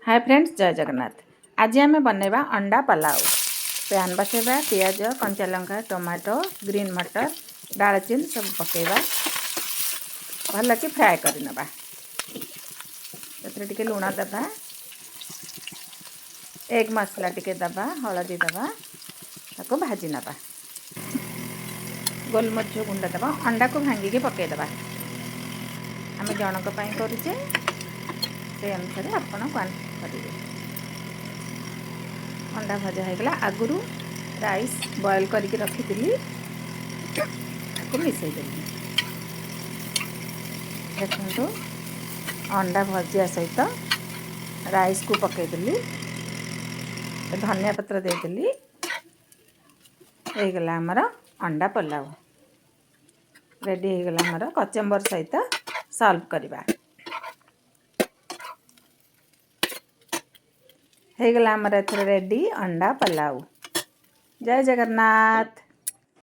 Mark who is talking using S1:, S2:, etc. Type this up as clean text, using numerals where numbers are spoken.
S1: ହାଏ friends, ଜୟ ଜଗନ୍ନାଥ। ଆଜି ଆମେ ବନେଇବା ଅଣ୍ଡା ପଲାଉ। ପ୍ୟାନ୍ ବସେଇବା, ପିଆଜ, କଞ୍ଚା ଲଙ୍କା, ଟମାଟୋ, ଗ୍ରୀନ୍ ମଟର, ଡାଳଚିନି ସବୁ ପକାଇବା। ଭଲକି ଫ୍ରାଏ କରିନେବା। ସେଥିରେ ଟିକେ ଲୁଣ ଦେବା, ଏଗ୍ ମସଲା ଟିକେ ଦେବା, ହଳଦୀ ଦେବା, ତାକୁ ଭାଜି ନେବା। ଗୋଲମରିଚ ଗୁଣ୍ଡ ଦେବା। ଅଣ୍ଡାକୁ ଭାଙ୍ଗିକି ପକାଇଦେବା। ଆମେ ଜଣଙ୍କ ପାଇଁ କରୁଛେ, ସେଇ ଅନୁସାରେ ଆପଣ କରିବେ। ଅଣ୍ଡା ଭଜା ହେଇଗଲା। ଆଗରୁ ରାଇସ୍ ବଏଲ୍ କରିକି ରଖିଥିଲି, ତାକୁ ମିଶାଇ ଦେଲି। ଦେଖନ୍ତୁ, ଅଣ୍ଡା ଭଜିଆ ସହିତ ରାଇସ୍କୁ ପକାଇଦେଲି, ଧନିଆ ପତ୍ର ଦେଇଦେଲି। ହେଇଗଲା ଆମର ଅଣ୍ଡା ପଲାଉ ରେଡ଼ି ହେଇଗଲା। ଆମର କଚମ୍ବର ସହିତ ସର୍ଭ କରିବା। ହେଇଗଲା ଆମର ଏଥର ରେଡ଼ି ଅଣ୍ଡା ପଲାଉ। ଜୟ ଜଗନ୍ନାଥ।